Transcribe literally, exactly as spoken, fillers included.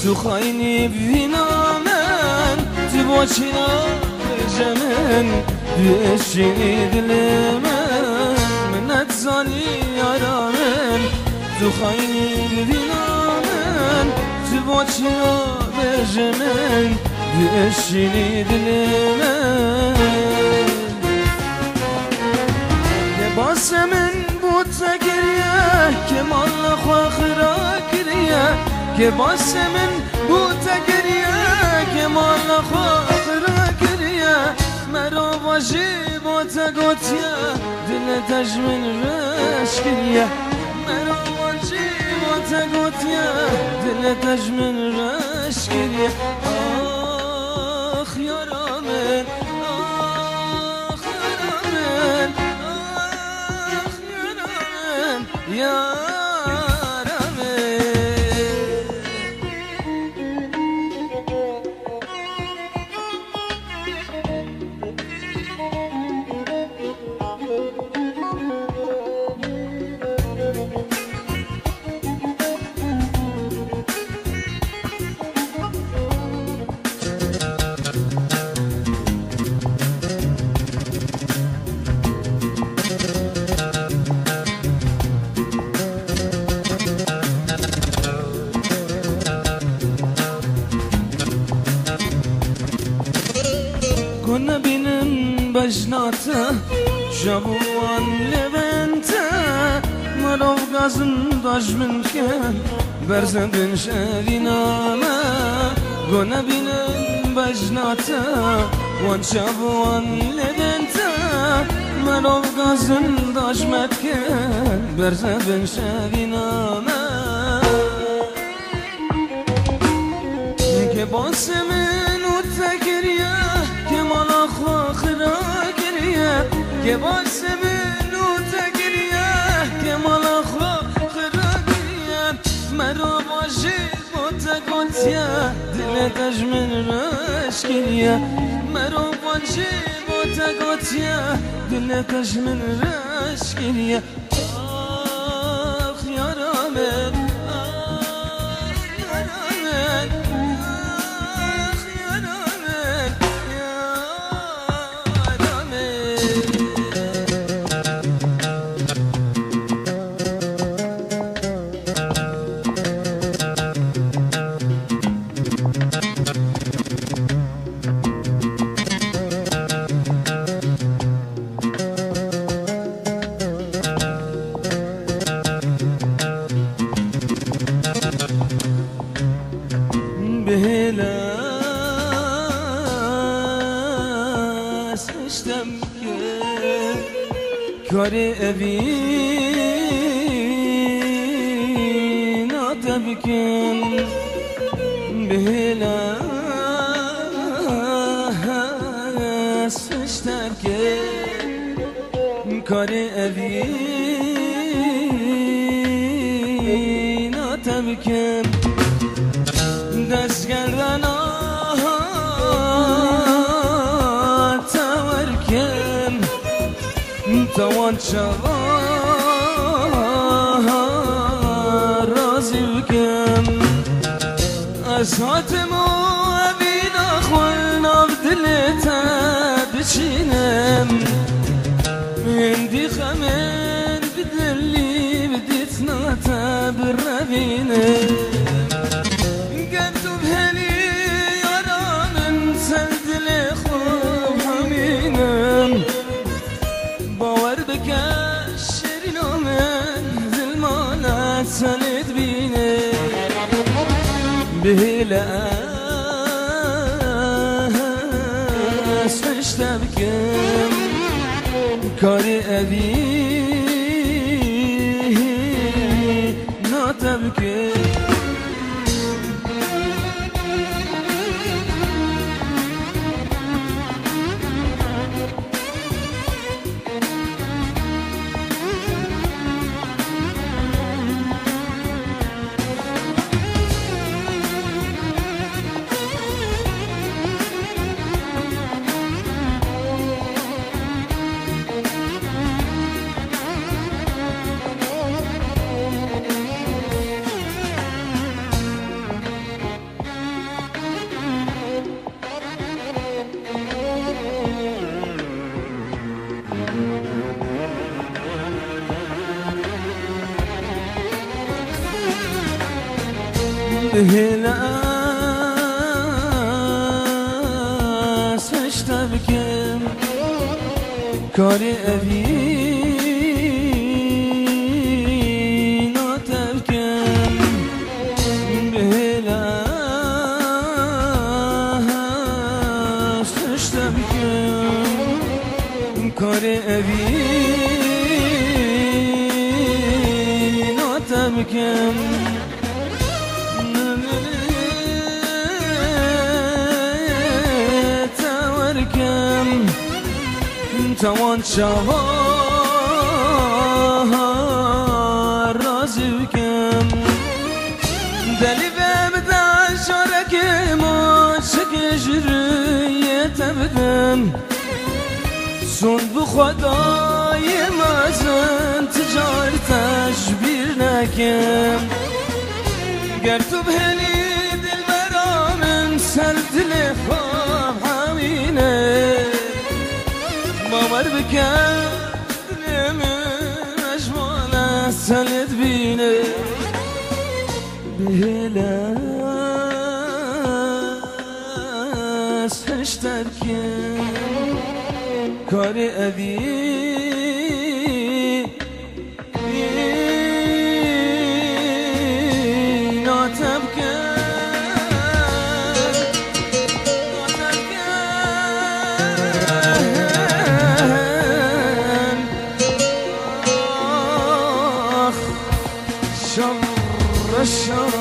Tu xaynî bi vîna min, tu boçî nabêje min, tu eşînî dilê min, min nezanî yara min. Tu xaynî bi vîna min, tu boçî nabêje min, tu eşînî dilê min. Kê basê min bo te kiriye, kê mala xwe xira kiriye. Kê basê min bo te kiriye, kê mala xwe xira kiriye. Merava jî bo te gotiye, dilê te ji min reş kiriye. Merava jî bo te gotiye, dilê te ji min reş kiriye. Ax yara min, ax yara min, ax yara min, yara min. Ku nebînim bejna te, şev û wan lêvên te, mirov gazin daş min dikin, berze bin şevîna me. Ku nebînim bejna te, wan şev û wan lêvên te, mirov gazin daş me dikin, berze bin şevîna me. Kê basê min û te kiriye, kê mala xwe xira kiriye. Kê basê min û te kiriye, kê mala xwe xira kiriye. Merava jî bo te gotiye, dilê te ji min reş kiriye. Merava jî bo te gotiye, dilê te ji min reş kiriye. Ax yara min, ax yara min, ax yara min, yara min. Bihêle ez hiştem ke karê evî nate bikim. Bihêle ez hiştem ke karê evîna te bikim. Destgel re niha te werkim, te wan çavan razî bikim. Ez hatim û evîna xwe nav dilê te diçînim. Hindî xemên bi dilî bi dîtina te birevînim. Ger tu bihêlî yara min ser dilê xwe hemînim. Bawer bike şêrîna min, zilmane tenê dibîne. Bihêle ez hişte bikim, karê evî nate bikim. Hêla ez hişte bikim, karê evî nate bikim. Hêla ez hişte bikim, karê evî nate bikim. Tewerkim, tawan çava razî bikim. Delî ve bide şarekim, o çikê ji rûyê te bidim. Sond bi Xwedayê mezin, ti car te ji bîr nekim. Ger tu bihêlî dilbera min, ser dilê xwe hewîne. Bawer bike, dilê min mejmale selê dibîne. Bihêle ez hişter kim, karê evî nate bikim, nate bikim. Ax, şer, şer.